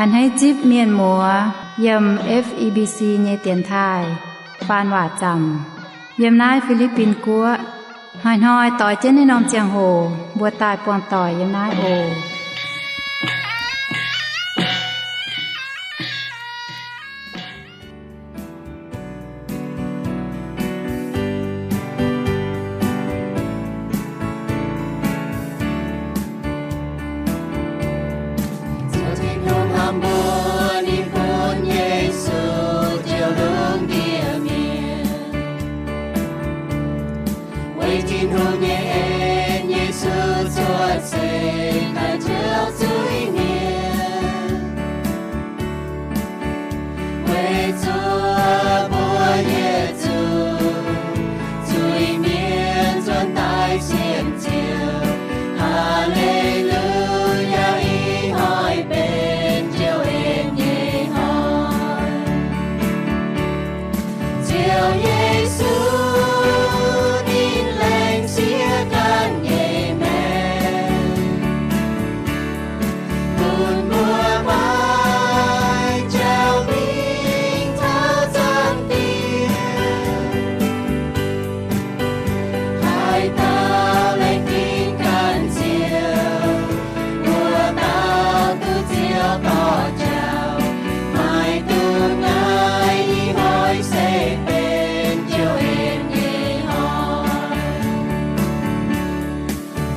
A'hneiv zipv mienh muoz yiem F E B C nyei dienx taaih faan waac zaamc yiem naaiv Fi^li^bin Guoqv. Hnoi-hnoi doix jienv naaiv norm ziangh hoc mbuo daaih buangh doic yiem naaiv oc. Ziouv Tin-Hungh hnamv mbuo, ninh bun Yesu ziouc lungh ndiev mienh. Weic Tin-Hungh nyei en, Yesu cuotv seix daaih njoux zuiz-mienh. Weic zuqc mbuo yietc zungv zuiz-mienh nzuonx daaih sienx Ziouv. Haa^le^lu^yaa, ih hnoi benx Ziouv en nyei hnoi. Ziouv Yesu ninh laengz sieqv ganh nyei maengc, bun mbuo maiv jauv mingh taux zaangc Diex. Haaix dauh laengz zingh ganh Ziouv, wuov dauh duqv Ziouv dorh jauv. Maiv dungx naaiv, ih hnoi se benx Ziouv en nyei hnoi.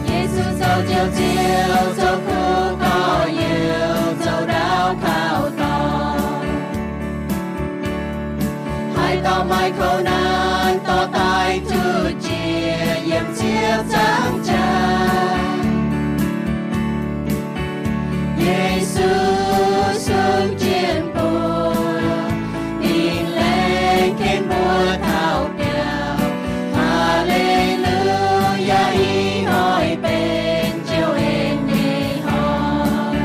Yesu zoux Njoux Ziouv, zoux kuv gorx-youz, zoux ndaauv kaux dorn. Haaix dauh maaih kouv naanc dorh daaih zuqc jiex yiem Ziouv zaangc jaax. Yesu sung jienv mbuo, ninh laengz ken mbuo taux biauv. Haa^le^lu^yaa, ih hnoi benx Ziouv en nyei hnoi.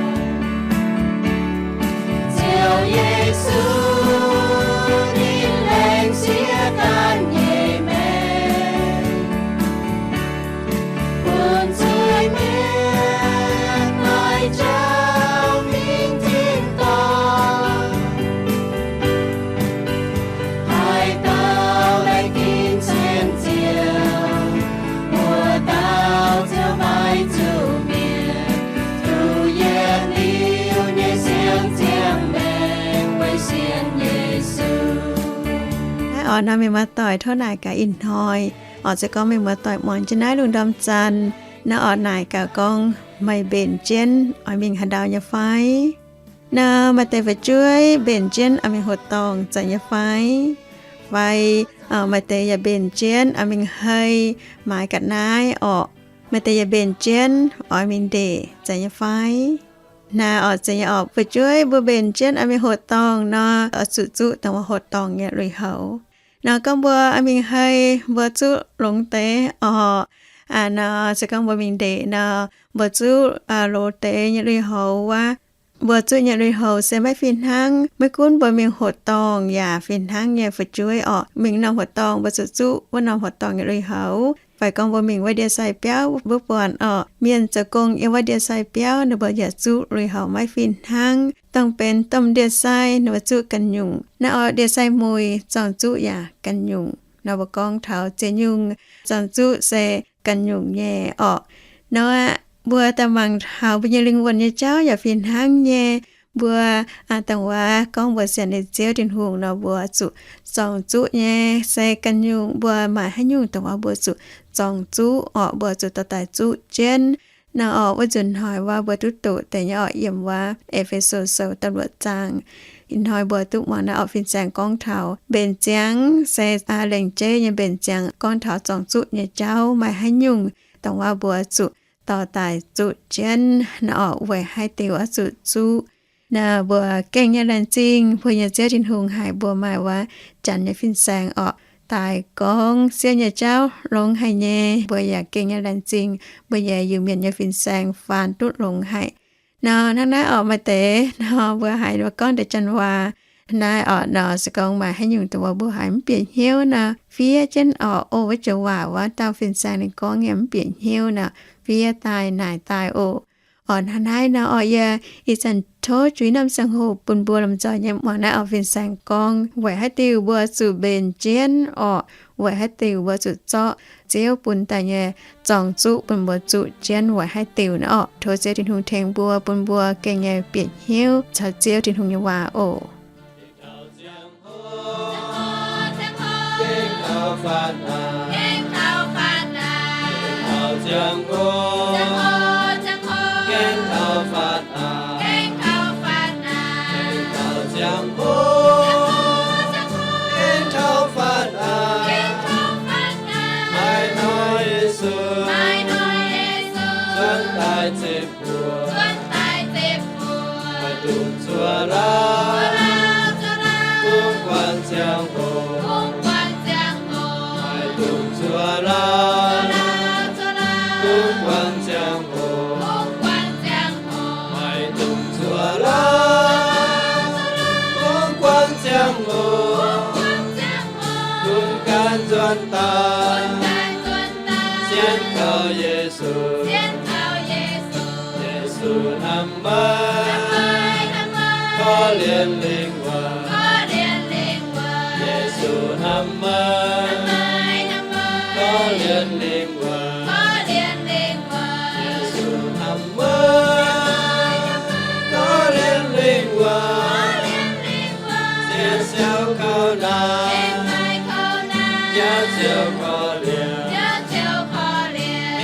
Ziouv Yesu ninh laengz sieqv ganh nyei maengc, bun zuiz-mienh maiv jauv mingh tin-dorngh. Haaix dauh laengz zingh sienx Ziouv, wuov dauh Ziouv maiv zuqc mietc, zuqc yietc liuz nyei siang-ziangh maengc weic sienx Yesu. Naaiv orqc, nor mienh muoz-doic, tov naaic gaax ih hnoi orqc, se gorngv mienh muoz-doic muangx jienv naaiv lungh ndorm zanc, naaiv orqc naaic gaax gorngv meih mbenc jienv oix mingh haaix ndau nyei fai? Nor maaih deix fu'jueiv mbenc jienv oix mingh hoqc dorngh zanc nyei fai? Fai maaih deix yaac mbenc jienv oix mingh hei maaiz ga'naaiv orqc? Maaih deix yaac mbenc jienv oix mingh ndeic zanc nyei fai? Naaiv orqc, zeiz nyei orqc, fu'jueiv mbuo mbenc jienv oix mingh hoqc dorngh nor, oix zuqc zuqv dongh wuov hoqc dorngh nyei lui-houx. Nor gorngv mbuo oix mingh hei, mbuo zuqv longx deix orqc. Nor se gorngv mbuo mingh ndeic nor, mbuo zuqv loz deix nyei lui-houx wuov. Mbuo zuqv nyei lui-houx se maiv fih hnangv. Maiv gunv mbuo mingh hoqc dorngh yaac fih hnangv nyei fu'jueiv orqc. Mingh norm hoqc dorngh mbuo zuqc zuqv wuov norm hoqc dorngh nyei lui-houx. Fai gorngv mbuo mingh wuov ndie-sai biauv mbuo buatc orqc, mienh zoux gong yiem wuov ndie-sai biauv ninh mbuo yaac zuqv lui-houx maiv fih hnangv. Dongh benx domh ndie-sai ninh mbuo zuqv ganh nyungc. Naaiv orqc, ndie-sai muic zorng-zuqv yaac ganh nyungc. Nor mbuo gorngv taux ziex nyungc zorng-zuqv se ganh nyungc nyei orqc. Nor aqv, mbuo daaih mangc taux mbuo nyei lingh wuonh nyei jauv yaac fih hnangv nyei. Mbuo dongh wuov gorngv mbuo sienx nyei Ziouv Tin-Hungh nor, mbuo zuqc zorng-zuqv nyei se ganh nyungc. Mbuo maaih haaix nyungc dongh wuov mbuo zuqc zorng-zuqv orqc, mbuo zuqc dorh daaih zuqv jienv. Nor orqc, wuov nzunc hnoi wuov mbuo duqv doqc deix nyei orqc, yiem wuov E^fe^so Sou da'luoqc zaang. Ih hnoi mbuo duqv muangx naaiv orqc fin-saeng gorngv taux mbenc ziangx se lengc jeiv nyei mbenc ziangx gorngv taux zorng-zuqv nyei jauv maaih haaix nyungc dongh wuov mbuo zuqc dorh daaih zuqv jienv. Naaiv orqc, weic haaix diuc oix zuqc zuqv? Naaiv mbuo gengh nyei laengz zingh mbuo nyei Ziouv Tin-Hungh haic, mbuo maaih wuov janx nyei fin-saeng orqc daaih gorngv Ziouv nyei jauv longx haic nyei. Mbuo yaac gengh nyei laengz zingh, mbuo nyei Iu-Mienh nyei fin-saeng faan duqv longx haic. Nor hnangv naaiv orqc, maaih deix nor mbuo haiz mbuo gorngv deix janx waac. Naaiv orqc nor se gorngv maaih haaix nyungc dongh wuov mbuo haiz mv bieqc hnyouv nor, fiev jienv orqc. O, wuov joux waac wuov dauh fin-saeng ninh gorngv nyei mv bieqc hnyouv nor, fiev daaih naaic daaih oc. Orqc, hnangv naaiv nor orqc, yie ih zanc tov juiz norm ziangh hoc bun mbuo lomh nzoih nyei muangx naaiv auv-fin saeng gorngv weic haaix diuc mbuo zuqc mbenc jienv orqc, weic haaix diuc mbuo zuqc zorqv Ziouv bun daaih nyei zorng-zuqv bun mbuo zuqc jienv weic haaix diuc nor orqc. Tov Ziouv Tin-Hungh tengx mbuo, bun mbuo gengh nyei bieqc hnyouv caux Ziouv Tin-Hungh nyei waac oc. Maaih dungz zuov lauh, bungx guangc ziangh hoc. Maaih dungz zuov lauh, bungx guangc ziangh hoc. Maaih dungz zuov lauh, bungx guangc ziangh hoc. Bun ganh nzuonx daaih, sienx kaux Yesu. Yesu hnamv meih, korv-lienh lingh wuonh. Yesu hnamv meih, korv-lienh lingh wuonh. Yesu hnamv meih, korv-lienh lingh wuonh. Sienx siou kaux naaic, jauv ziouc korv-lienh.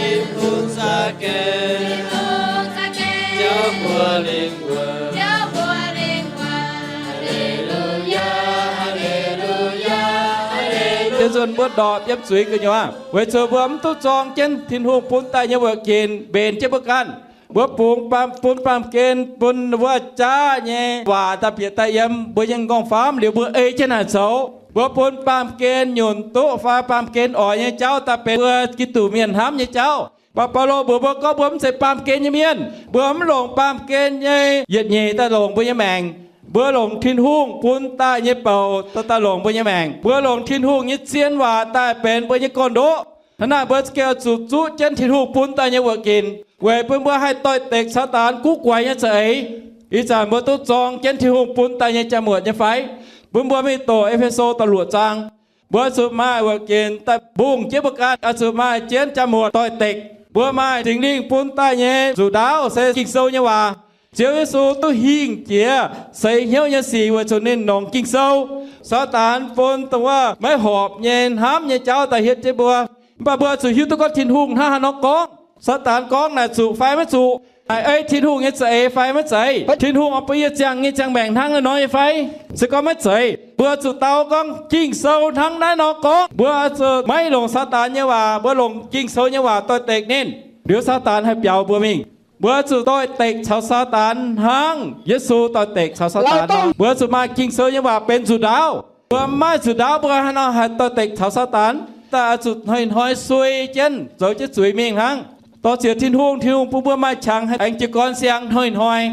Tin-Hungh za'gengh jauv mbuo lingh wuonh. Haaix nzunc mbuo ndorpc yiem zuiz gu'nyuoz weic zuqc mbuo mv duqv zorng jienv Tin-Hungh bun daaih nyei wuoqc ginc mbenc jienv mbuo ganh. Mbuo bungx baamh, bun baamh gen, bun wuov jaav nyei waac daaih bieqc daaih yiem mbuo nyei m'nqorngv-famv liuz mbuo ei jienv naaic zoux. Mbuo bun baamh gen nyunc duqv fai baamh gen oix nyei jauv daaih benx mbuo Giduc mienh hnamv nyei jauv. Mv baac Baulo mbuox mbuo gorngv mbuo mv zeiz baamh gen nyei mienh. Mbuo mv longc baamh gen nyei yietc nyeic daaih longc mbuo nyei maengc. Mbuo longc Tin-Hungh bun daaih nyei bouc daaih longc mbuo nyei maengc. Mbuo longc Tin-Hungh nyei zien waac daaih benx mbuo nyei gorn-ndoqv. Hnangv naaic mbuo gengh zuqc zuqv jienv Tin-Hungh bun daaih nyei wuoqc ginc weic bun mbuo haih doix-dekc Saadaan guv guaix nyei za'eix. Ih zanc mbuo duqv zorng jienv Tin-Hungh bun daaih nyei jaa-muotc nyei fai? Bun mbuo mingh doqc E^fe^so da'luoqc zaang. Mbuo zuqc maaih wuoqc ginc daaih mbungh jienv mbuo ganh, oix zuqc maaih jienv jaa-muotc doix-dekc. Mbuo maaih Singx Lingh bun daaih nyei nzuqc ndaauv se Ging-Sou nyei waac. Ziouv Yesu duqv hingh jiex seix hnyouv nyei sic weic zuqc ninh longc Ging-Sou. Saadaan bun dongh wuov maiv horpc nyei hnamv nyei jauv daaih hietv jienv mbuo. Mv baac mbuo zuqc hiuv duqv gorngv Tin-Hungh hnangv haaix nor gorngv. Saadaan gorngv naaic zuqc fai maiv zuqc, naaic ei Tin-Hungh nyei za'eix fai maiv zeiz, Tin-Hungh oix bun yie ziangh nyei ziangh maengc hnangv naaiv nor nyei fai. Se gorngv maiv zeiz, mbuo zuqc dau gorngv Ging-Sou hnangv naaiv nor gorngv, mbuo zuqc maiv longc Saadaan nyei waac, mbuo longc Ging-Sou nyei waac doix-dekc ninh, liuz Saadaan haih biaux mbuo mingh. Mbuo zuqc doix-dekc caux Saadaan hnangv Yesu doix-dekc caux Saadaan nor. Mbuo zuqc maaih Ging-Sou nyei waac benx nzuqc ndaauv. Mbuo maiv maaih nzuqc ndaauv, mbuo haaix nor haih doix-dekc caux Saadaan? Daaih oix zuqc hnoi-hnoi suei jienv zoux jienv zuiz mingh hnangv. Dorh ziec Tin-Hungh, Tin-Hungh bun mbuo maaih qangx haih aengx jiez gorn siang hnoi-hnoi.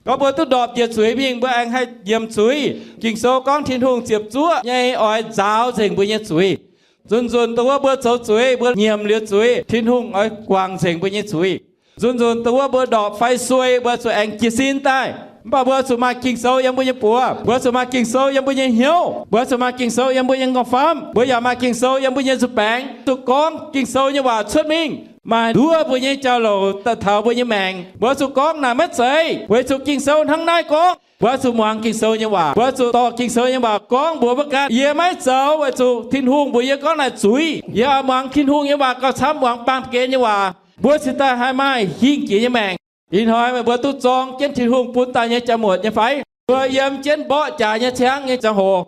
Gorngv mbuo duqv ndorpc njiec zuiz mingh, mbuo aengx haih nyiemc zuiz. Ging-Sou gorngv Tin-Hungh ziepc zuoqv nyei oix nzaaux nzengc mbuo nyei zuiz. Nzunc-nzunc dongh wuov mbuo zoux zuiz, mbuo nyiemc liuz zuiz, Tin-Hungh oix guangc nzengc mbuo nyei zuiz. Nzunc-nzunc dongh wuov mbuo ndorpc fai suei, mbuo zuqc aengx jiez sin daaih. Mv baac mbuo zuqc maaih Ging-Sou yiem mbuo nyei buoz, mbuo zuqc maaih Ging-Sou yiem mbuo nyei hnyouv, mbuo zuqc maaih Ging-Sou yiem mbuo nyei m'nqorngv-famv, mbuo yaac maaih Ging-Sou yiem mbuo nyei nzuih baengx, zuqc gorngv Ging-Sou nyei waac cuotv mingh, maaih nduov mbuo nyei jauv-louc daaih taux mbuo nyei maengc. Mbuo zuqc gorngv naaic maiv zeiz weic zuqc Ging-Sou hnangv naaiv gorngv. Mbuo zuqc muangx Ging-Sou nyei waac. Mbuo zuqc dorh Ging-Sou nyei waac gorngv mbuox mbuo ganh, yie maiv zoux weic zuqc Tin-Hungh mbuox yie gorngv naaic zuiz. Yie oix muangx Tin-Hungh nyei waac gauh camv muangx baamh gen nyei waac, mbuo cingx daaih haih maaih hingh jiex nyei maengc. Ih hnoi meih mbuo duqv zorng jienv Tin-Hungh bun daaih nyei jaa-muotc nyei fai? Mbuo yiem jienv mborqv jaax nyei ciangv nyei ziangh hoc,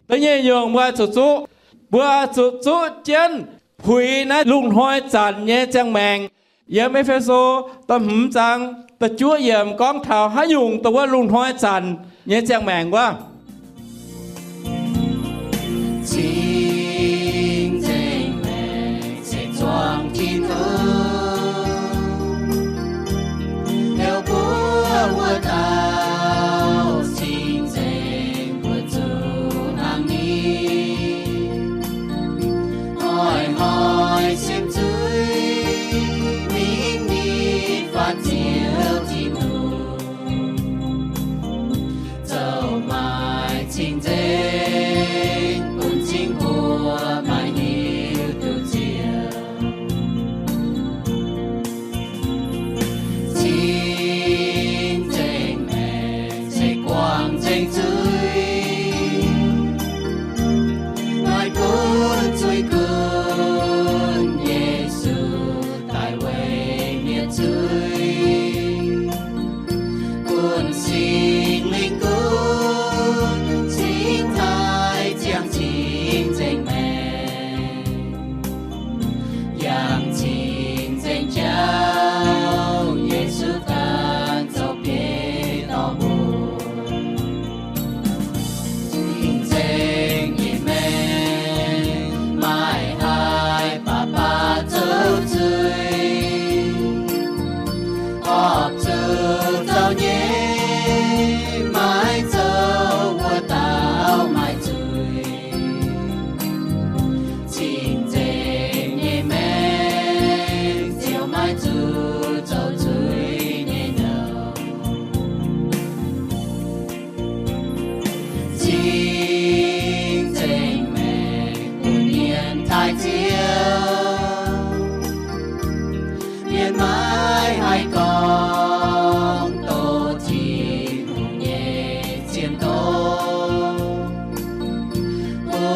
da'nyeic nyungc mbuo zuqc zuqv, mbuo zuqc zuqv jienv puix naaiv lungh hnoi zanc nyei ziangh maengc. Yiem E^fe^so da'hmz zaang da'juov yiemc gorngv taux haaix nyungc dongh wuov lungh hnoi zanc nyei ziangh maengc wuov. Cing-nzengc maengc se zuangx Tin-Hungh, heuc mbuo wuov dauh cing-nzengc mbuo zuqc hnangv ninh. Hnoi-hnoi siemv zuiz mingh nitv faatv Ziouv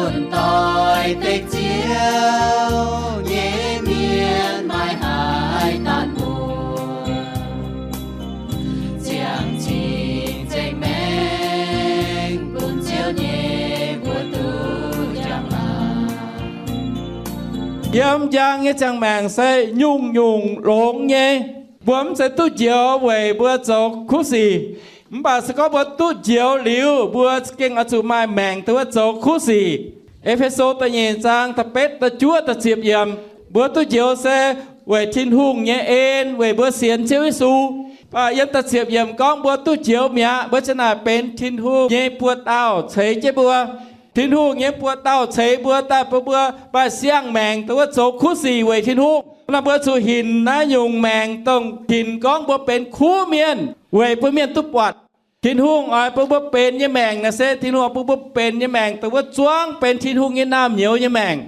Doix-dekc Ziouv nyei mienh maaih haaix dauh mbuo ziangh cing-nzengc maengc bun Ziouv nyei mbuo duqv njang-laangc? Yiem njang nyei ziangh maengc se nyungc-nyungc longx nyei. Mbuo mv zeiz duqv njoux weic mbuo zoux kuv sic, mv baac se gorngv mbuo duqv njoux liuz, mbuo gengh oix zuqc maaih maengc dongh wuov zoux kuv sic. E^fe^so da'nyeic zaang da'betv, da'juov, da'ziepc yiemc, mbuo duqv njoux se weic Tin-Hungh nyei en, weic mbuo sienx Ziouv Yesu. Mv baac yiem da'ziepc yiemc gorngv mbuo duqv njoux mi'aqv, mbuo ziang naaic benx Tin-Hungh nyei buoz-dauh ceix jienv mbuo. Tin-Hungh nyei buoz-dauh ceix mbuo daaih bun mbuo maaih siang-maengc dongh wuov zoux kuv sic weic Tin-Hungh. Naaiv mbuo zuqc hinc naaiv nyungc maengc dongh hinc gorngv mbuo benx kuv mienh weic bun mienh duqv buatc. Tin-Hungh oix bun mbuo benx nyei maengc naaic se Tin-Hungh oix bun mbuo benx nyei maengc dongh wuov zuangv benx Tin-Hungh nyei naamh nyouz nyei maengc.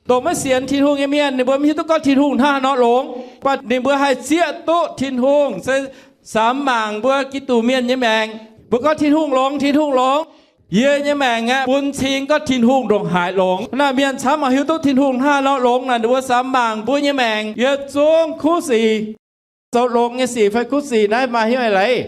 Dongh maiv sienx Tin-Hungh nyei mienh, ninh mbuo mv hiuv duqv gorngv Tin-Hungh hnangv haaix nor longx, mv baac ninh mbuo haih zieqv duqv Tin-Hungh se samx mangc mbuo Giduc mienh nyei maengc. Mbuo gorngv Tin-Hungh longx, Tin-Hungh longx. Yie nyei maengc aeqv, bun cing gorngv Tin-Hungh ndongc haaix longx. Naaiv mienh camv oix hiuv duqv Tin-Hungh hnangv haaix nor longx naaic, ninh mbuo samx mangc mbuo nyei maengc yiem zungv kuv sic, zoux longx nyei sic fai kuv sic naaiv maaih hnyouv eix leiz.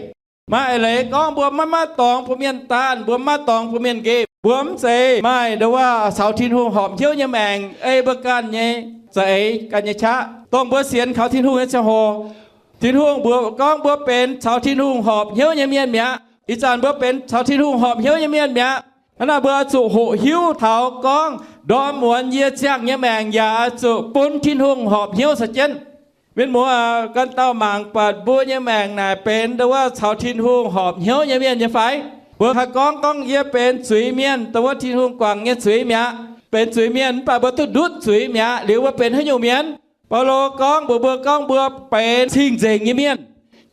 Maaih eix leiz gorngv mbuo maiv maaih dorngx bun mienh daanh, mbuo maiv maaih dorngx bun mienh nqemh. Mbuo mv zeiz maaih nduov wuov caux Tin-Hungh horpc hnyouv nyei maengc ei mbuo ganh nyei za'eix, ganh nyei qaqv, dongh mbuo sienx kaux Tin-Hungh nyei ziangh hoc. Tin-Hungh mbuox gorngv mbuo benx caux Tin-Hungh horpc hnyouv nyei mienh mi'aqv. Ih zanc mbuo benx caux Tin-Hungh horpc hnyouv nyei mienh mi'aqv. Hnangv naaic mbuo oix zuqc hoqc hiuv taux gorngv ndorm muonz yie ziangh nyei maengc yaac oix zuqc bun Tin-Hungh horpc hnyouv caux jienv. Mienh muoz, ganh dauh mangc buatc mbuo nyei maengc naaic benx dongh wuov caux Tin-Hungh horpc hnyouv nyei mienh nyei fai? Mbuo haih gorngv, gorngv yie benx zuiz-mienh, dongh wuov Tin-Hungh guangc nyei zuiz mi'aqv. Benx zuiz-mienh mv baac mbuo duqv ndutv zuiz mi'aqv. Liuz mbuo benx haaix nyungc mienh? Baulo gorngv mbuox mbuo, gorngv mbuo benx cing-nzengc nyei mienh.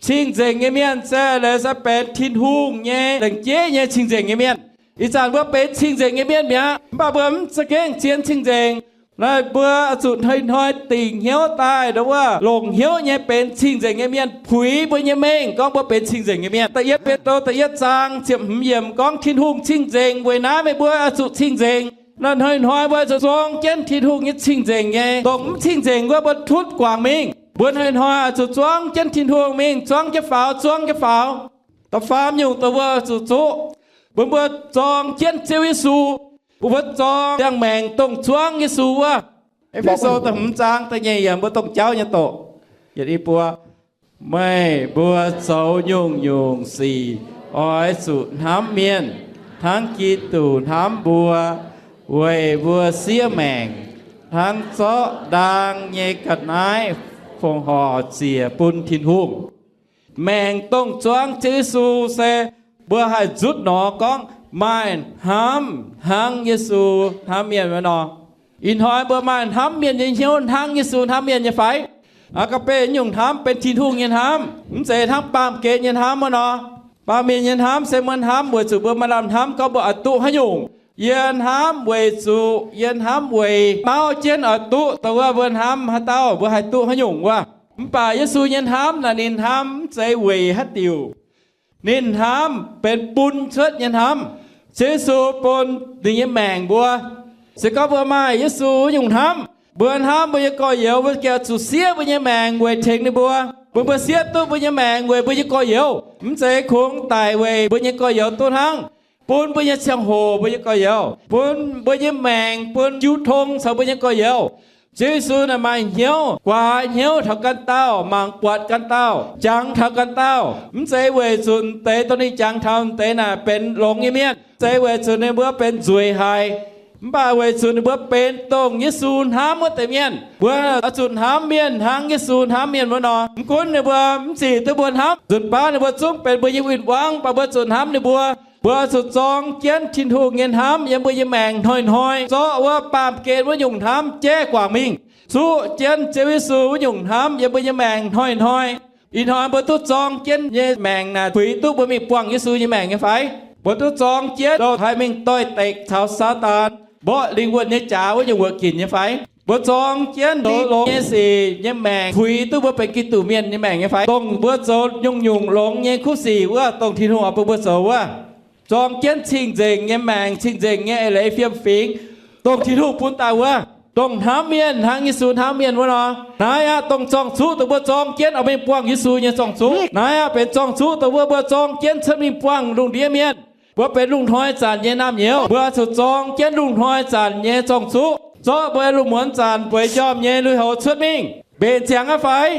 Cing-nzengc nyei mienh se leiz se benx Tin-Hungh nyei zengc jeiv nyei cing-nzengc nyei mienh. Ih zanc mbuo benx cing-nzengc nyei mienh mi'aqv, mv baac mbuo mv za'gengh zien cing-nzengc. Naaiv mbuo zuqc hnoi-hnoi dingc hnyouv daaih, dongh wuov longc hnyouv nyei benx cing-nzengc nyei mienh puix mbuo nyei mengh gorngv mbuo benx cing-nzengc nyei mienh. Da'yietv Bide^lo da'yietv zaang ziepc hmz yiemc gorngv Tin-Hungh cing-nzengc, weic naaiv meih mbuo oix zuqc cing-nzengc. Naaiv hnoi-hnoi mbuo oix zuqc zuangx jienv Tin-Hungh nyei cing-nzengc nyei. Dongh mv cing-nzengc wuov mbuo tutv guangc mingh. Mbuo hnoi-hnoi oix zuqc zuangx jienv Tin-Hungh mingh, zuangx jienv faaux, zuangx jienv faaux. Da'faam nyungc dongh mbuo zuqc zuqv, mbuo, mbuo zorng jienv Ziouv Yesu. Mbuo, mbuo zorng ziangh maengc dongh zuangv Yesu wuov. E^fe^so da'hmz zaang da'nyeic yiemc mbuo dongh jauv nyei doqc. Yietc i buo. Meih mbuo zoux nyungc-nyungc sic oix zuqc hnamv mienh, hnangv Giduc hnamv mbuo, weic mbuo siev maengc hnangv zorqv ndaang nyei ga'naaiv fongc horc ziec bun Tin-Hungh. Maengc dongh zuangv Ziouv Yesu se mbuo haih nzutv nor gorngv maaih hnamv hnangv Yesu hnamv mienh wuov nor. Ih hnoi mbuo maaih hnamv mienh nyei hnyouv hnangv Yesu hnamv mienh nyei fai? Aa^ga'be nyungc hnamv benx Tin-Hungh nyei hnamv, mv zeiz hnangv baamh gen nyei hnamv wuov nor. Baamh mienh nyei hnamv se mbuo hnamv weic zuqc mbuo maaih lamh hnamv gorngv mbuo oix duqv haaix nyungc. Yie hnamv weic zuqc yie hnamv weic mauv jienv oix duqv dongh wuov mbuo hnamv haaix dauh mbuo haih duqv haaix nyungc wuov. Mv baac Yesu nyei hnamv naaic ninh hnamv mv zeiz weic haaix diuc. Ninh hnamv benx bun cuotv nyei hnamv. Ziouv Yesu bun ninh nyei maengc mbuo. Se gorngv mbuo maaih Yesu nyungc hnamv, mbuo hnamv mbuo nyei gorx-youz, mbuo gengh zuqc siev mbuo nyei maengc weic tengx ninh mbuo. Mbuo, mbuo siev duqv mbuo nyei maengc weic mbuo nyei gorx-youz, mv zeiz kungx daic weic mbuo nyei gorx-youz duqv hnangv. Bun mbuo nyei ziangh hoc, mbuo nyei gorx-youz, bun mbuo nyei maengc, bun jiu tong caux mbuo nyei gorx-youz. Ziouv Yesu naaic maaih hnyouv guaax hnyouv taux ganh dauh, mangc buatc ganh dauh, jangx taux ganh dauh. Mv zeiz weic zuqc deix dongh ninh jangx taux deix naaic benx longx nyei mienh, mv zeiz weic zuqc ninh mbuo benx nzueic haic, mv baac weic zuqc ninh mbuo benx dongh Yesu hnamv wuov deix mienh. Mbuo oix zuqc hnamv mienh hnangv Yesu hnamv mienh wuov nor. Mv gunv ninh mbuo mv zic duqv mbuo hnamv, nzunc baav ninh mbuo zungv benx mbuo nyei win-wangv, mv baac mbuo zuqc hnamv ninh mbuo. Mbuo zuqc zorng jienv Tin-Hungh nyei hnamv yiem mbuo nyei maengc hnoi-hnoi, zorqv wuov baamh gen wuov nyungc hnamv jaiv guangc mingh, zuqv jienv Ziouv Yesu wuov nyungc hnamv yiem mbuo nyei maengc hnoi-hnoi. Ih hnoi mbuo duqv zorng jienv nyei maengc naaic puix duqv mbuo mingh buangh Yesu nyei maengc nyei fai? Mbuo duqv zorng jienv dongh haih mingh doix-dekc caux Saadaan mborqv lingh wuonh nyei jaax wuov nyungc wuoqc ginc nyei fai? Mbuo zorng jienv zoux longx nyei sic nyei maengc puix duqv mbuo benx Giduc mienh nyei maengc nyei fai? Dongh mbuo zoux nyungc-nyungc longx nyei kuv sic wuov, dongh Tin-Hungh oix bun mbuo zoux wuov, zorng jienv cing-nzengc nyei maengc, cing-nzengc nyei eix leiz fiem-fingx, dongh Tin-Hungh bun daaih wuov, dongh hnamv mienh hnangv Yesu hnamv mienh wuov nor. Naaiv aqv, dongh zorng-zuqv dongh mbuo zorng jienv oix mingh buangh Yesu nyei zorng-zuqv. Naaiv aqv, benx zorng-zuqv dongh mbuo, mbuo zorng jienv cuotv mingh buangh lungh ndiev mienh. Mbuo benx lungh hnoi zanc nyei naamh nyouz, mbuo oix zuqc zorng jienv lungh hnoi zanc nyei zorng-zuqv, zorqv mbuo lungh muonz zanc bueix njormh nyei lui-houx cuotv mingh. Mbenc ziangx aqv fai?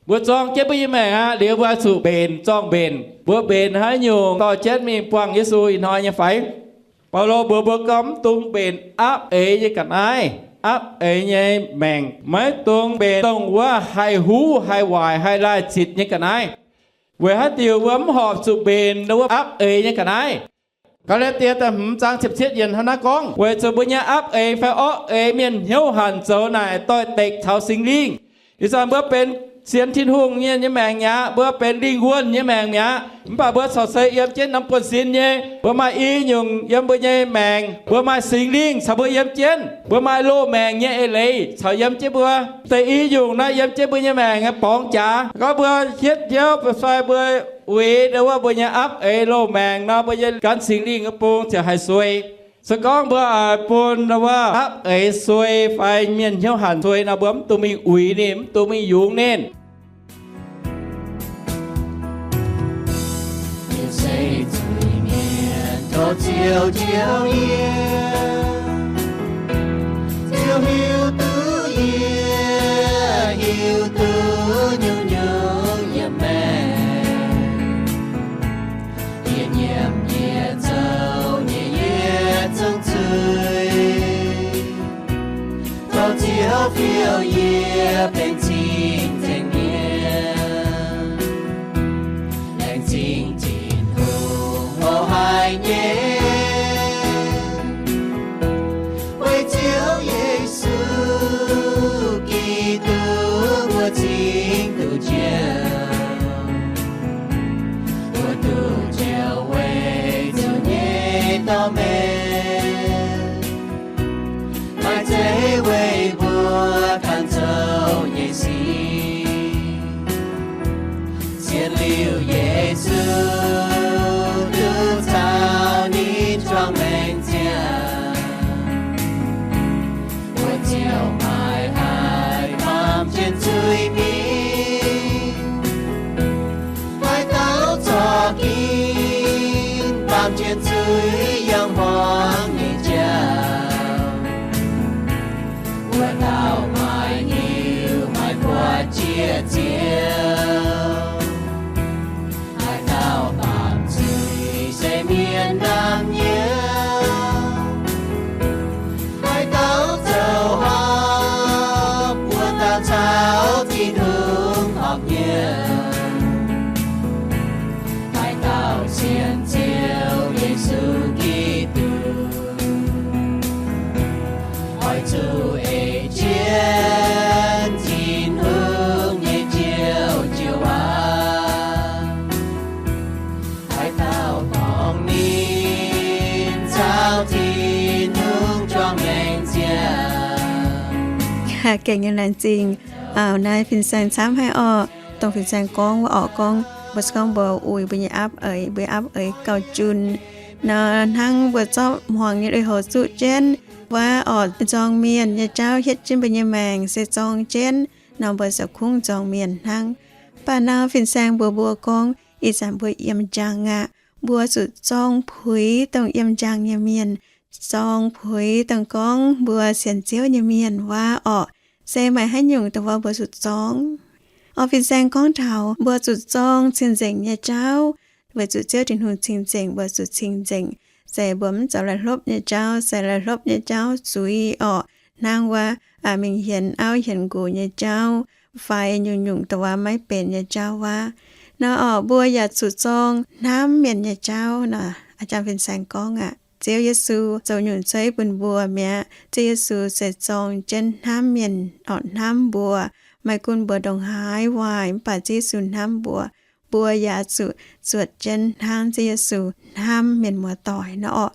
Mbuo zorng jienv mbuo nyei maengc aqv, liuz mbuo oix zuqc mbenc, zorng mbenc. Mbuo mbenc haaix nyungc dorh jienv mingh buangh Yesu ih hnoi nyei fai? Baulo mbuox mbuo gorngv mv dungx mbenc apv eix nyei ga'naaiv, apv eix nyei maengc. Maiv dungx mbenc dongh wuov haih huv, haih waaic, haih laih zitc nyei ga'naaiv. Weic haaix diuc mbuo mv horpc zuqc mbenc wuov apv eix nyei ga'naaiv? Gaa^laa^tie da'hmz zaang ziepc cietv yiemc hnangv naaiv gorngv, weic zuqc mbuo nyei apv eix fai orqv eix mienh hnyouv hanc zoux naaic doix-dekc caux Singx Lingh. Ih zanc mbuo benx sienx Tin-Hungh mienh nyei maengc mi'aqv, mbuo benx lingh wuonh nyei maengc mi'aqv. Mv baac mbuo corc se yiem jienv norm buonv-sin nyei. Mbuo maaih i nyungc yiem mbuo nyei maengc, mbuo maaih Singx Lingh caux mbuo yiem jienv. Mbuo maaih loz-maengc nyei eix leiz caux yiem jienv mbuo. Da'yi nyungc naaiv yiem jienv mbuo nyei maengc nyei borngz jaax. Gorngv mbuo hietv hnyouv fai mbuo uix ndau wuov mbuo nyei apv eix loz-maengc nor, mbuo nyei gan Singx Lingh nyei bung ziouc haih suei. Se gorngv mbuo oix bun ndau wuov apv eix suei fai mienh hnyouv hanc suei nor, mbuo mv dungx mingh uix ninh, mv dungx mingh yungz ninh. Yie se zuiz-mienh tov Ziouv njoux yie, Ziouv hiuv duqv yie, hiuv duqv nyungc-nyungc yiem maengc. Yie nyiemc yie zoux nyei yietc zungv zuiz, tov Ziouv fiou yie benx cing-nzengc mienh. Laengz zingh Tin-Hungh hoc haic nyei, weic Ziouv Yesu Giduc mbuo cingx duqv njoux, mbuo duqv njoux weic Ziouv nyei dorh meih, maaih zeiz weic mbuo ganh zoux nyei sic. Sienx liuz Yesu duqv caux ninh juangc maengc ziangh, mbuo ziouc maiv haih baamh jienv zuiz mingh. Haaix dauh corc ginv baamh jienv zuiz yangh hmuangx nyei jauv, wuov dauh maiv hiuv maiv buatc jiex Ziouv. Haaix dauh baamh zuiz se mienh naamh nyouz, haaix dauh zoux horpc, wuov dauh caux Tin-Hungh horpc nyei. Haaix dauh sienx Ziouv Yesu Giduc, oix zuqc ei jienv Tin-Hungh nyei Ziouv joux waac. Haaix dauh dorngc ninh caux Tin-Hungh juangc maengc ziangh. Gengh nyei laengz zingh. Naaiv fin-saeng camv haic orqc. Dongh fin-saeng gorngv wuov orqc, gorngv mbuo se gorngv mbuo uix mbuo nyei apv eix, mbuo apv eix gauh junc nor, hnangv mbuo zorqv hmuangx nyei lui-houx zuqv jienv wuov orqc, nzorng mienh nyei jauv hietv jienv mbuo nyei maengc se zorng jienv nor, mbuo ziouc kungx nzorng mienh hnangv. Mv baac nor fin-saeng mbuox mbuo gorngv, ih zanc mbuo yiem njang aqv. Mbuo zuqc zorng puix dongh yiem njang nyei mienh, zorng puix dongh gorngv mbuo sienx Ziouv nyei mienh wuov orqc. Se maaih haaix nyungc dongh wuov mbuo zuqc zorng? Orqc, fin-saeng gorngv taux mbuo zuqc zorng cing-nzengc nyei jauv, weic zuqc Ziouv Tin-Hungh cing-nzengc, mbuo zuqc cing-nzengc. Se mbuo mv zoux laih hlopv nyei jauv, se laih hlopv nyei jauv zuiz orqc, hnangv wuov mingh hienx auv hienx nqox nyei jauv, fai nyungc-nyungc dongh wuov maiv benx nyei jauv wuov. Nor orqc, mbuo yaac zuqc zorng hnamv mienh nyei jauv nor. A'jang fin-saeng gorngv aqv, Ziouv Yesu zoux nyungc cuotv bun mbuo mi'aqv. Ziouv Yesu se zorng jienv hnamv mienh orqc, hnamv mbuo. Maiv gunv mbuo ndongc haaix waaic, mv baac Ziouv Yesu hnamv mbuo. Mbuo yaac zuqc zuotc jienv hnangv Ziouv Yesu hnamv mienh muoz-doic nor orqc.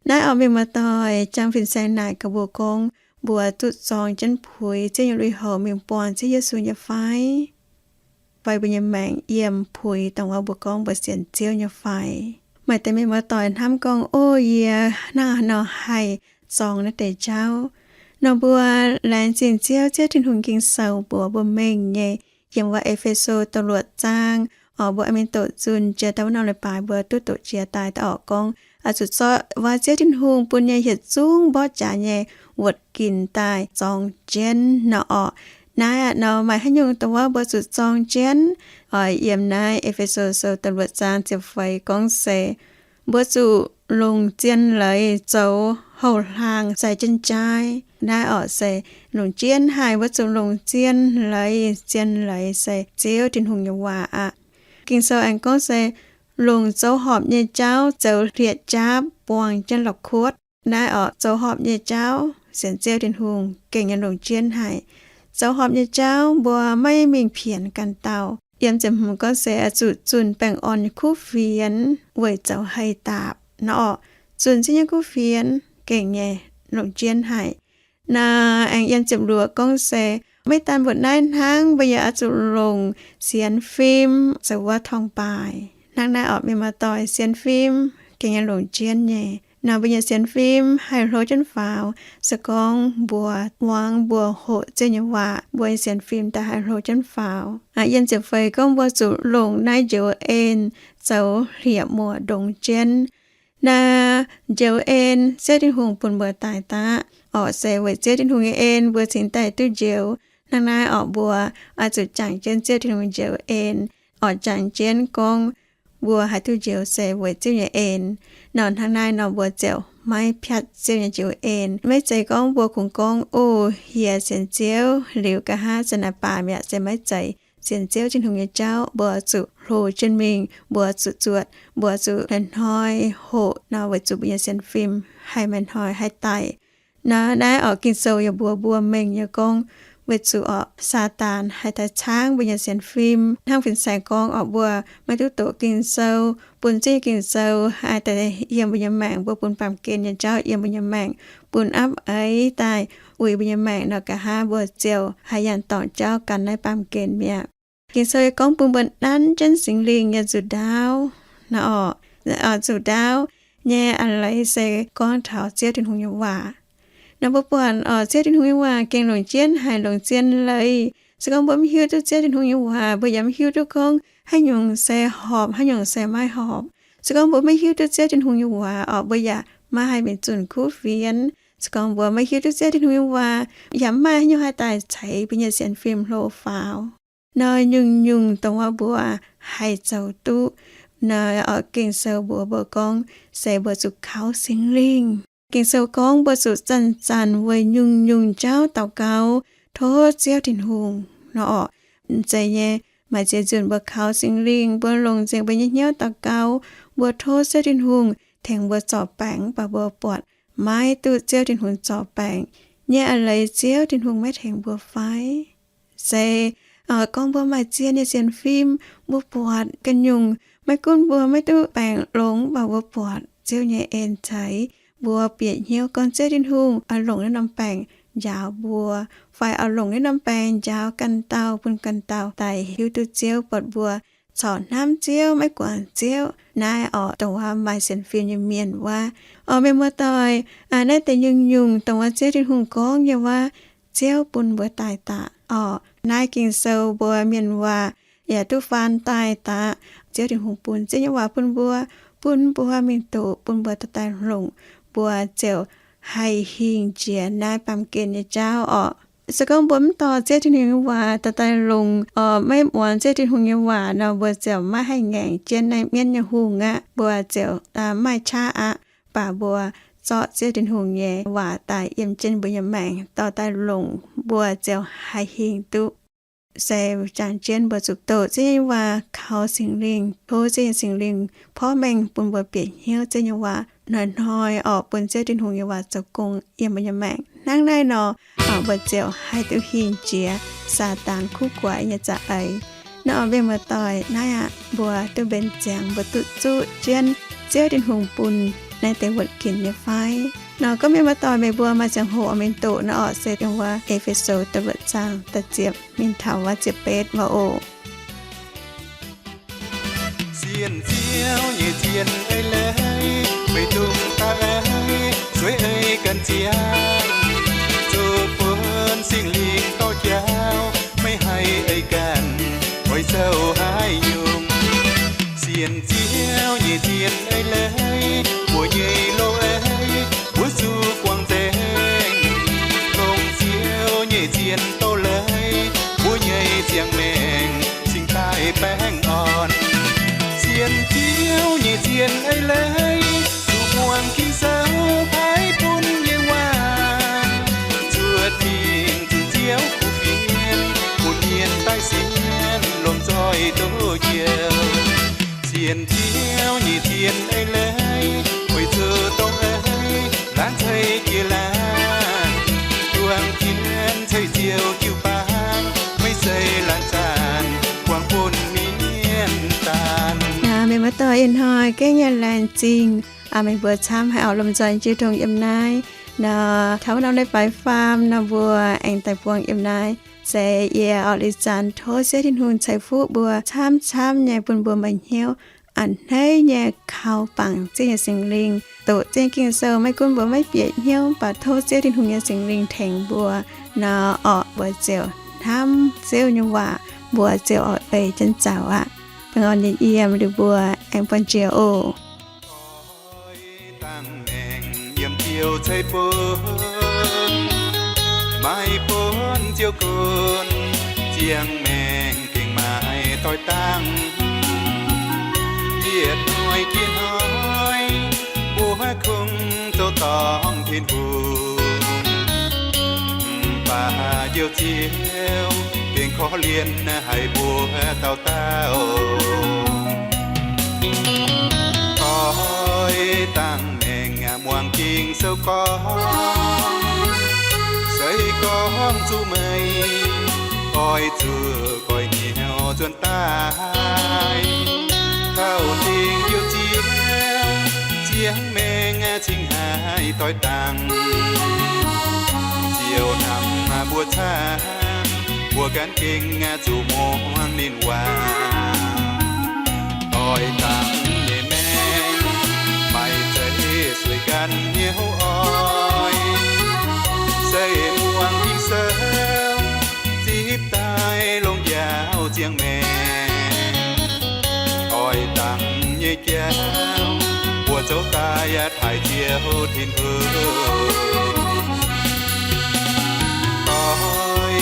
Naaiv orqc, mienh muoz-doic, jang fin-saeng naaic gaax mbuo gorngv, mbuo zuqc zorng jienv puix Ziouv nyei lui-houx mingh buangh Ziouv Yesu nyei fai? Fai mbuo nyei maengc yiem puix dongh wuov mbuo gorngv mbuo sienx Ziouv nyei fai? Maaih deix mienh muoz-doic hnamv gorngv, o, yie hnangv haaix nor haih zorng naaiv deix jauv. Nor mbuo laengz zingh Ziouv, Ziouv Tin-Hungh Ging-Sou mbuox mbuo mengh nyei, yiem wuov E^fe^so da'luoqc zaang, oc, mbuo oix mingh doqc nzunc jiex daaih wuov norm leiz-baaix mbuo duqv doqc jiex daaih daaih oc, gorngv oix zuqc zorqv wuov Ziouv Tin-Hungh bun nyei yietc zungv mborqv jaax nyei wuoqc ginc daaih zorng jienv nor oc. Naaiv aqv nor maaih haaix nyungc dongh wuov mbuo zuqc zorng jienv? Oc, yiem naaiv E^fe^so Sou da'luoqc zaang ziepc feix gorngv se mbuo zuqc longc zien leiz zoux houh hlaang sai jienv jaaiv. Naaiv oc se longc jienv haic, mbuo zuqc longc zien leiz. Zien leiz se Ziouv Tin-Hungh nyei waac aqv. Ging-Sou aengx gorngv se longc zoux horpc nyei jauv zoux hlieqv-jaapv buangh jienv la'kuotv. Naaiv oc, zoux horpc nyei jauv sienx Ziouv Tin-Hungh gengh nyei longc jienv haic. Zoux horpc nyei jauv mbuo maiv mingh pienx ganh dauh. Yiem ziepc hmz gorngv se oix zuqc zunh baengh orn nyei kuv fienx weic zoux hei daapc nor oc. Zunh ziex nyei kuv fienx gengh nyei longc jienv haic. Naaiv aengx yiem ziepc luoqc gorngv se maiv daan mbuo naaiv hnangv, mbuo yaac oix zuqc longc sienx fim zoux wuov torngv-baaix. Hnangv naaiv oc, mienh muoz-doic, sienx fim gengh nyei longc jienv nyei. Nor mbuo nyei sienx fim haih hlo jienv faaux, se gorngv mbuo muangx mbuo hoqc Ziouv nyei waac, mbuo nyei sienx fim daaih haih hlo jienv faaux. Yiem ziepc feix gorngv mbuo zuqc longc naaiv njoux en zoux hlieqv-muoc ndongx jienv. Naaiv njoux en Ziouv Tin-Hungh bun mbuo daaih daqv oc, se weic Ziouv Tin-Hungh nyei en mbuo cingx daaih duqv njoux. Hnangv naaiv oc, mbuo oix zuqc jangx jienv Ziouv Tin-Hungh njoux en oc, jangx jienv gorngv mbuo haih duqv njoux se weic Ziouv nyei en. Nor hnangv naaiv nor mbuo ziouc maiv piatv Ziouv nyei njoux en. Maiv zeiz gorngv mbuo kungx gorngv, O, yie sienx Ziouv liuz nqa'haav se naaic baac mi'aqv, se maiv zeiz. Sienx Ziouv Tin-Hungh nyei jauv mbuo zuqc hlo jienv mingh, mbuo zuqc zuotc, mbuo zuqc hnoi-hnoi hoqc nor weic zuqc mbuo nyei sienx fim haih maaih hnoi haih daic. Nor naaiv oc, Ging-Sou yaac mbuox mbuo mengh nyei gorngv weic zuqc oc Saadaan haih daaih caangv mbuo nyei sienx fim. Hnangv fin-saeng gorngv oc, mbuo maiv duqv doqc Ging-Sou, bun zieqv Ging-Sou haih daaih yiem mbuo nyei maengc, mbuo bun baamh gen nyei jauv yiem mbuo nyei maengc, bun apv eix daaih uix mbuo nyei maengc nor, nqa'haav mbuo ziouc haih yangh dorngc jauv gan naaiv baamh gen mi'aqv. Ging-Sou yaac gorngv bun mbuo nanv jienv Singx Lingh nyei nzuqc ndaauv nor oc. Nzuqc ndaauv nyei a'leiz se gorngv taux Ziouv Tin-Hungh nyei waac. Nor mbuo buatc oc, Ziouv Tin-Hungh nyei waac gengh longc jienv haic, longc zien leiz. Se gorngv mbuo maiv hiuv duqv Ziouv Tin-Hungh nyei waac, mbuo yaac maiv hiuv duqv gorngv haaix nyungc se horpc, haaix nyungc se maiv horpc. Se gorngv mbuo maiv hiuv duqv Ziouv Tin-Hungh nyei waac oc, mbuo yaac maiv haih mingh zunh kuv fienx. Se gorngv mbuo maiv hiuv duqv Ziouv Tin-Hungh nyei waac, yaac maiv maaih haaix nyungc haih daaih ceix mbuo nyei sienx fim hlo faaux. Nor nyungc-nyungc dongh wuov mbuo haih zoux duqv. Nor oc, Ging-Sou mbuox mbuo gorngv se mbuo zuqc kaux Singx Lingh. Ging-Sou gorngv mbuo zuqc zanc-zanc weic nyungc-nyungc jauv daux gaux tov Ziouv Tin-Hungh nor oc. Zeiz nyei, maaih ziex nzunc mbuo kaux Singx Lingh, mbuo longc nzengc mbuo nyei hnyouv daux gaux, mbuo tov Ziouv Tin-Hungh tengx mbuo zorc baengc, mv baac mbuo buatc maiv duqv Ziouv Tin-Hungh zorc baengc nyei a'leiz, Ziouv Tin-Hungh maiv tengx mbuo fai? Se gorngv mbuo maaih zien nyei sienx fim, mbuo buatc ganh nyungc, maiv gunv mbuo maiv duqv baengc longx, mv baac mbuo buatc Ziouv nyei en ceix, mbuo bieqc hnyouv gorngv Ziouv Tin-Hungh oix longc naaiv norm baengc njaaux mbuo, fai oix longc naaiv norm baengc njaaux ganh dauh, bun ganh dauh daaih hiuv duqv Ziouv, buatc mbuo corc hnamv Ziouv, maiv guangc Ziouv. Naaiv oc, dongh wuov maaih sienx fim nyei mienh wuov. Oc, mienh muoz-doic, naaiv deix nyungc-nyungc dongh wuov Ziouv Tin-Hungh gorngv nyei wuov, Ziouv bun mbuo daaih daqc oc. Naaiv Ging-Sou mbuo mienh waac yaac duqv faan daaih daqc. Ziouv Tin-Hungh bun Ziouv nyei waac bun mbuo, bun mbuo mingh doqc, bun mbuo daaih daaih longc, mbuo ziouc haih hingh jiex naaiv baamh gen nyei jauv oc. Se gorngv mbuo mv dorh Ziouv Tin-Hungh nyei waac daaih daaih longc, oc, maiv muangx Ziouv Tin-Hungh nyei waac nor, mbuo ziouc maiv haih ngaengc jienv naaiv mienv nyei hungh aqv. Mbuo ziouc maaih qaqv aqv. Mv baac mbuo zorqv Ziouv Tin-Hungh nyei waac daaih yiem jienv mbuo nyei maengc, dorh daaih longc, mbuo ziouc haih hingh duqv. Se jangx jienv mbuo zuqc doqc Ziouv nyei waac, kaux Singx Lingh, tov Ziouv nyei Singx Lingh porv mengh bun mbuo bieqc hnyouv Ziouv nyei waac, hnoi-hnoi oc bun Ziouv Tin-Hungh nyei waac zoux gong yiem mbuo nyei maengc. Hnangv naaiv nor, mbuo ziouc haih duqv hingh jiex Saadaan kuv guaix nyei za'eix. Nor, mienh muoz-doic, naaiv aqv, mbuo duqv mbenc ziangx, mbuo duqv zuqv jienv Ziouv Tin-Hungh bun naaiv deix wuoqc ginc nyei fai? Nor, gorngv mienh muoz-doic meih mbuo maaih ziangh hoc oix mingh doqc nor, oc, se dongh wuov E^fe^so da'luoqc zaang da'ziepc mingh taux wuov ziepc betv wuov oc. Sienh Ziouv nyei zien ei leiz, meih dongh daaih ei, sueih ei Ei ganh ziangh, zoux bun Singx Lingh dorh jauv, maiv haih ei ganh oix zoux haaix nyungc. Sienx Ziouv nyei zien ei leiz, mbuo nyei loz-eix mbuo zuqc guangc nzengc. Longc Ziouv nyei zien doz leiz, mbuo nyei ziangh maengc cingx daaih baengh orn. Sienx Ziouv nyei zien ei leiz, zuqc muangx Ging-Sou paaiv bun nyei waac, zuov dingc zunh Ziouv kuv fienx, bun mienh daaih sienx lomh nzoih duqv njoux. Sienx Ziouv nyei zien ei leiz, weic zuqc dongh ei laanh ceix jiez laangz, juangc jienv ceix Ziouv jiu-baang, maiv zeiz laanh zanc buangh bun mienh daanh. Mienh muoz-doic, ih hnoi gengh yaac laengz zingh meih mbuo camv haiz oix lomh nzoih jiu tong yiem naaiv nor, taux wuov norm leiz-baaix faam nor mbuo aengx daaih buangh yiem naaiv. Se yie Orv Li Zanc tov Ziouv Tin-Hungh ceix fuqv mbuo camv-camv nyei, bun mbuo maaih hnyouv a'hneiv nyei kaux bangc Ziouv nyei Singx Lingh, doqc Ziouv nyei Ging-Sou. Maiv gunv mbuo maiv bieqc hnyouv, mv baac tov Ziouv Tin-Hungh nyei Singx Lingh tengx mbuo nor, orqc, mbuo ziouc hnamv Ziouv nyei waac, mbuo ziouc oix ei jienv zoux aqv. Baengh orn nyei yiem liuz mbuo aengx buangh jiex oc. Dangh maengc yiem Ziouv ceix bun, maaih bun Ziouv gunv, ziangh maengc gengh maaih doix dangh. Yietc hnoi jiex hnoi, mbuo kungx zoux dorngc Tin-Hungh, mv baac Njoux Ziouv gengh korv-lienh haic mbuo dauh dauh. Doix dangh maengc muangx Ging-Sou gorngv, se gorngv zuqc meih oix zuqc goiv hnyouv nzuonx daaih. Taux dingc Njoux Ziouv, ziangh maengc cingx haih doix dangh. Ziouv hnamv mbuo camv, mbuo ganh gengh zuqc muangx ninh waac. Doix dangh nyei maengc maaih zeiz sueih ganh hnyouv oix, se muangx Ging-Sou zipv daaih longc njaaux ziangh maengc. Doix dangh nyei jauv mbuo zoux daaih yaac taaih Ziouv Tin-Hungh. Doix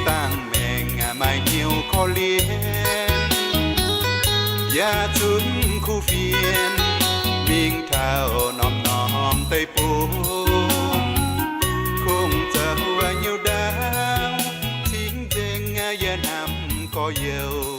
dangh maengc maaih hnyouv korv-lienh, yaac zunc kuv fienx mingh taux norm-norm deic-bung. Kungx zoux hnyouv ndaauv cingx nzengc yaac hnamv gorx-youz.